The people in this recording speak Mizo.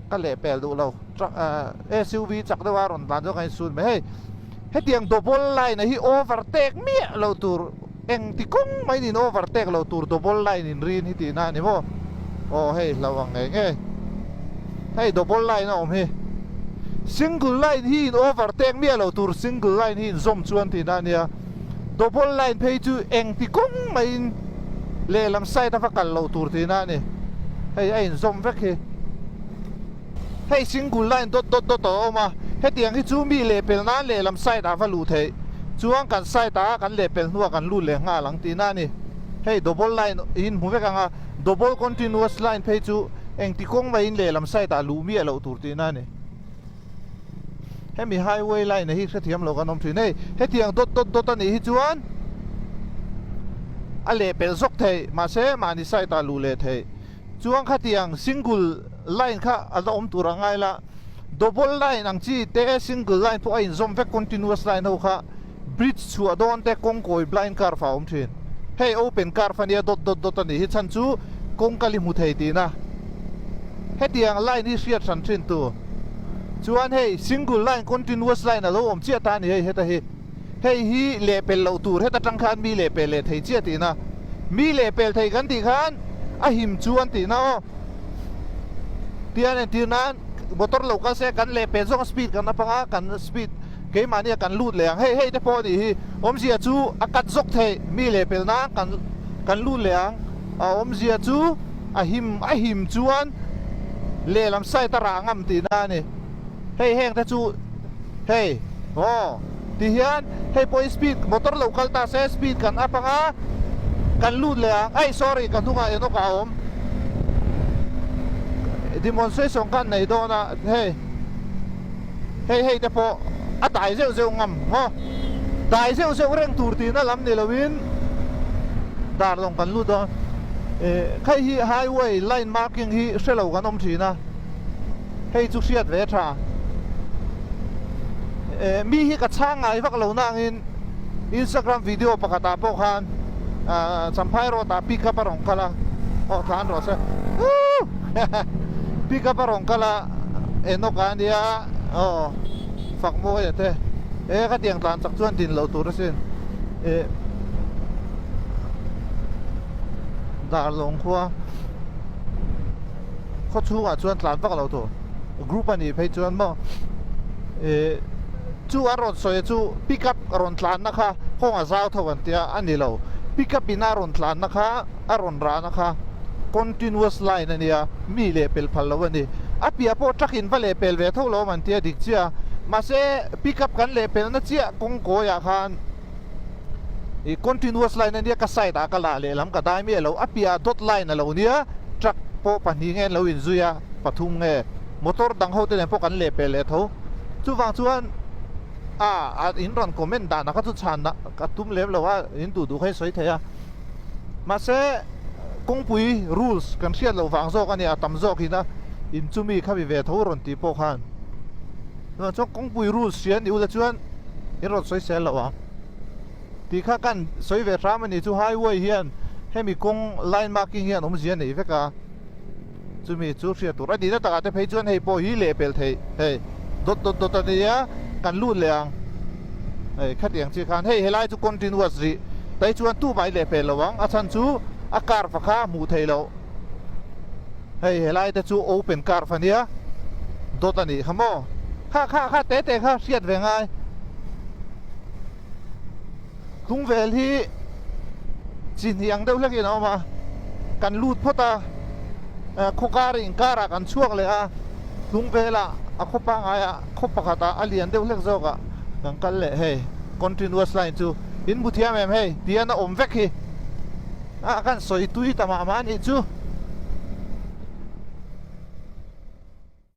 Ka lehpel duh lo. Truck SUV chak deuh a rawn tlan chu ka insun mai. Hei hetiang double line a hi overtake miah lo tur engti kawng mai niin overtake lo tur double line in rin hi tihna a ni maw? Aw hei hlauh ang ngei ngei. Hei double line a awm hi. Single line hi in overtake miah lo tur single line hi inzawm chuan tihna a nia. Double line phei chu engti kawng maiin lehlam side a va kal loh tur tihna a ni. Hei a inzawm vek hi. Hei single line dawt dawt dawt a awm a, hetiang hi chu mi lehpel nan lehlam side ah va luh theih chuan kan side ah kan lehpel hnuah kan lut leh nghal ang tihna a ni. Hei double line in hmu vek ang a, double continuous line phei chu engti kawng maiin lehlam side ah luh miah loh tur tihna a ni. Hemi highway line hi hrethiam lo kan awm thin. Hei hetiang dawt dawt dawt a nih hi chuan a lehpelh zawk theih mahse mahni side ah luh leh theih. Chuan khatiang single line kha a la awm tur a ngai la, double line ang chi te single line pawh a inzawm vek continuous line ho kha bridge chhuah dawn te kawng kawi blind curve a awm thin. Hei open curve a nia dawt dawt dawt a nih hi chhan chu kawng kal i hmu thei tihna. Hetiang line hi hriat hran thin tu. Chuan hei single line continuous line a lo awm chiah ta a ni hei heta hi. Hei hi lehpel loh tur heta tang khan mi lehpel leh thei chiah tihna. Mi lehpel thei kan tih khan a him chu an tihna aw. Tian entir nan motor lo kal se kan lehpel zawng a speed kan up anga kan speed keimahni a kan lut leh ang. Hei hei te pawh a nih hi awmzia chu a cut zawk theih mi lehpel nan kan kan lut leh ang. A awmzia chu a him a him chuan lehlam side a rah ngam tihna a ni. Hei heng te chu hei aw ti hian hei pawh hi speed motor lo kal ta se speed kan up anga kan lut leh ang ai sorry ka hnungah enawk a awm demonstration khan nei dawn a hei hei hei te pawh a dai zeuh zeuh ngam maw dai zeuh zeuh reng tur tihna lam ni loin dar lawng kan lut dawn eh hei hi highway line marking hi hrelo kan awm thin a. Hei chu hriat ve tha. Eh, mi hi ka chhang ngai vak lo nangin Instagram video pakhatah pawh khan ah Champhai road ah pick up a rawn kal a, aw tlan rawh se. Woo! Pick up a rawn kal a, Enoch a nia, aw Fakmawia te. Eh, khatiang tlan chak chuan din loh tur asin. Eh, Darlawng khua. Khaw chhungah chuan tlan vak lo tur group a nih phei chuan maw ih chu an rawn sawi chu pick up a rawn tlanna kha kawng a zau tho an tia a ni lo pick up in a rawn tlanna kha a rawn rahna kha continuous line a nia mi leh pel phal lo a ni a piah pawh truck in va leh pel ve tho lo awm an tia dik chiah mahse pick up kan leh pelna chiah kawng kawiah khan. Ih continuous line ania ka side ah ka lah lehlam ka dai miah lo a piah ah dot line a lo nia truck pawh pahnih nge an lo inzui a pathum nge motor dang ho te nen pawh kan leh peh leh tho chuvang chuan a a in rawn comment dan ah kha chu chhan ah ka tum lem lo a in duh duh kha in sawi thei a mahse kawngpui rules kan hriat loh vang zawk ania a tam zawk in a in chumi kha mi ve tho rawn tih pawh khan chuan kawngpui rules hria ni ula chuan in rawn sawi sel lo ang tih kha kan sawi ve hram a ni chu highway hian hemi kawng line marking hian awmzia a nei vek a chumi chu hriat tur a nihna takah te phei chuan hei pawh hi lehpelh theih hei dawt dawt dawt a nia kan lut leh ang hei khatiang chiah khan hei helai chu continuous rih tai chuan tumah i lehpelh lo ang a chhan chu a curve kha a hmuh theih loh hei helai te chu open curve a nia dawt a nih kha maw kha kha kha te te kha hriat ve ngai hnung vel hi chi hnih ang deuh hlekin a awm a kan lut phawt a khaw kar inkar ah kan chhuak leh a hnung velah a khaw pangngai ah khaw pakhat ah a lian deuh hlek zawk ah kan kal leh hei continuous line chu in hmu thiam em hei tihian a awm vek hi a kan sawi tui ta mah mah a nih chu.